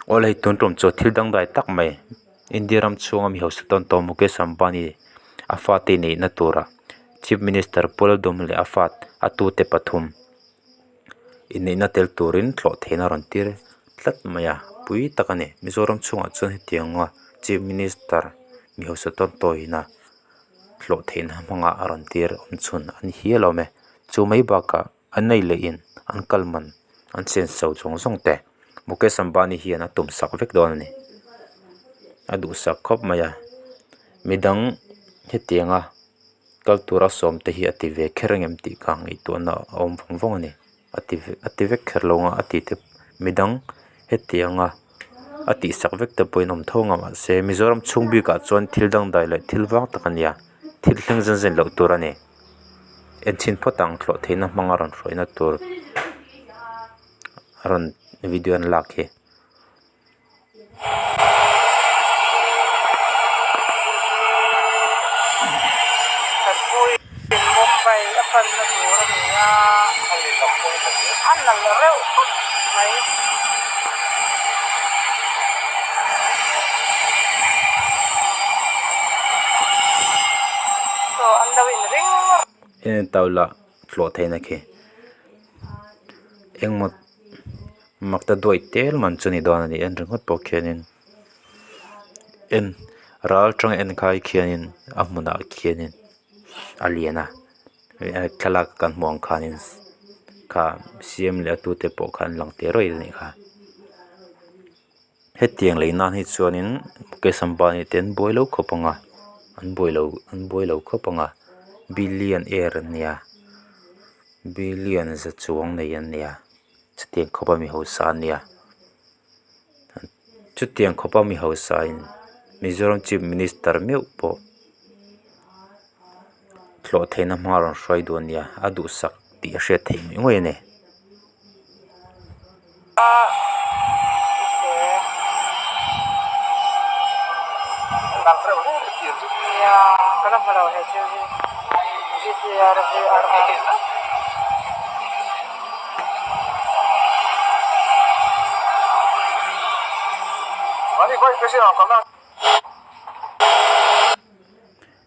Aw le hei tun tum chu thil dangdai tak mai India ram chhunga mi hausa tawn tawh Mukesh Ambani a fate neihna tura Chief Minister Pu Lalduhawma leh a fa a tute pathum inneihna tel turin tlawh theihna a rawn tir tlat mai a pui tak a ni Mizoram chhungah chuan hetianga Chief Minister mi hausa tawn tawhina hlawh theihna hmanga a rawn tir awm chhun a ni hial awm e chu mai bakah an ei leh in an kal man an senso zawng zawng te Mukesh Ambani hian a tum sak vek dawn a ni a duhsak khawp mai a midang hetianga kal tura sawm te hi a ti ve kher ang em tih kha ngaihtuahna a awm vawng vawng a ni a ti a ti vek kher lo ang a a ti te midang hetianga a tihsak vek te pawhin awm tho ang a mahse Mizoram chhung bikah chuan thil dangdai leh thil vang tak a nia thil thleng zen zen loh tur a ni en chhin phawt ang thlawh theihna hmanga rawn hruaina tur a rawn video an lak hi. Tawla tlawh theihna khi engmaw Makta duai tel man chu ni dawn a ni en ringawt pawh khianin en ral atanga en khai khianin a hmunah khianin a lian a thlalak kan hmuh ang khanin kha siam leh a tute pawh kha an lang teh rawih a nih kha hetiang lei nan hi chuanin Mukesh Ambani te an buai lo khawp ang a an buai lo an buai lo khawp ang a billion air an nia billion za chuang nei an nia. Chutiang khawpa mi hausa an ni a chutiang khawpa mi hausa in Mizoram Chief Minister meuh pawh hlawh theihna hma rawn hruai duh a nia a duhsak tih a hriat theih ngawih ngawih a ni.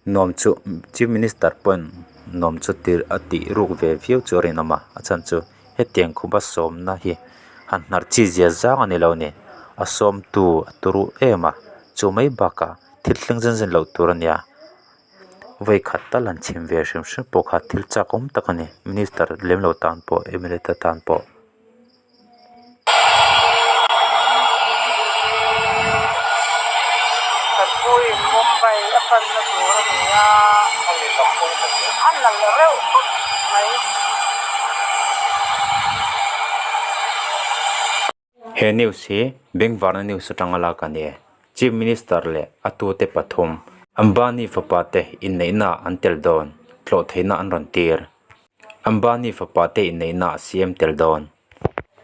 Nuam chu Chief Minister pawhin nuam chu tir a tih ruk ve viau chu a rinawm a a chhan chu hetiang khawpa sawmna hi han hnar chi zia zang a ni lo a ni a sawmtu a turu em a chu mai bakah thil thleng zen zen loh tur a nia. Vawi khat tal han chhim ve hrim hrim pawh kha thil chak awm tak a ni minister lem lo tan pawh mla te tan pawh. He news hi Bengvarna news atanga lak a ni. Chief Minister leh a tute pathum Ambani fapa te inneihna an tel dawn, tlawh theihna an rawn tir. Ambani fapa te inneihna a siam tel dawn.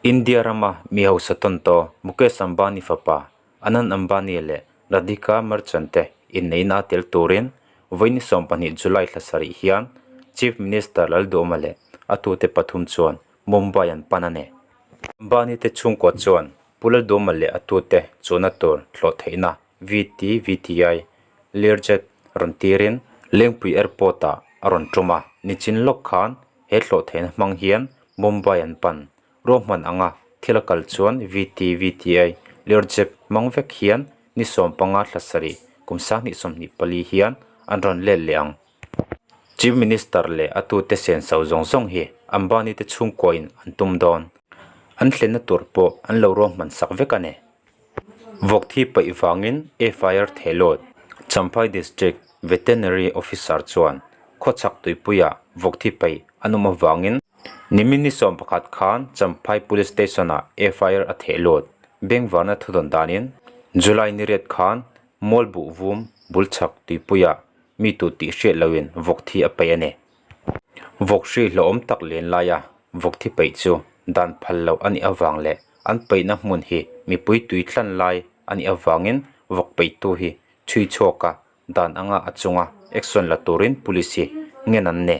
India rama mi hausa tawn tawh Mukesh Ambani fapa Anand Ambani leh Radhika Merchant te inneihna a tel turin vawiin 12 July thla sarih hian Chief Minister Lalduhoma leh a tute pathum chuan Mumbai an pan a ni. Ambani te chhungkua chuan Pu Lalduhoma leh a tute chuanna tur hlawh theihna VTVTI Learjet rawn tirin Lengpui Airport ah a rawn tum a, nichin lawk khan he hlawh theihna hmang hian Mumbai an pan. Ruahman anga thil a kal chuan VTVTI Learjet hmang vek hian ni 15 thla sarih kum 2024 hian an rawn let leh ang. Chief Minister leh a tute senso zawng zawng hi Ambani te chhungkuain an tum dawn. An thlenna tur pawh an lo ruahman sak vek a ni. Vawk thi paih vangin FIR Thehlawt, Champhai District Veterinary Officer chuan khawchhak tuipuia vawk thi paih an awm avangin nimin ni 11 khan Champhai Police Station-ah FIR a thehlawt. Bengvarna thudawn danin July ni riat khan Mualbuh vum bul chhak tuipuiah mi tu tih hriat loin vawk thi a paih a ni. Vawk hri hlauhawm tak len laia vawk thi paih chu dan phal loh a nih avang leh an paihna hmun hi mipui tui tlan lai a nih avangin vawk paihtu hi chhui chhuak a dan anga a chunga action la turin police hi ngen an ni.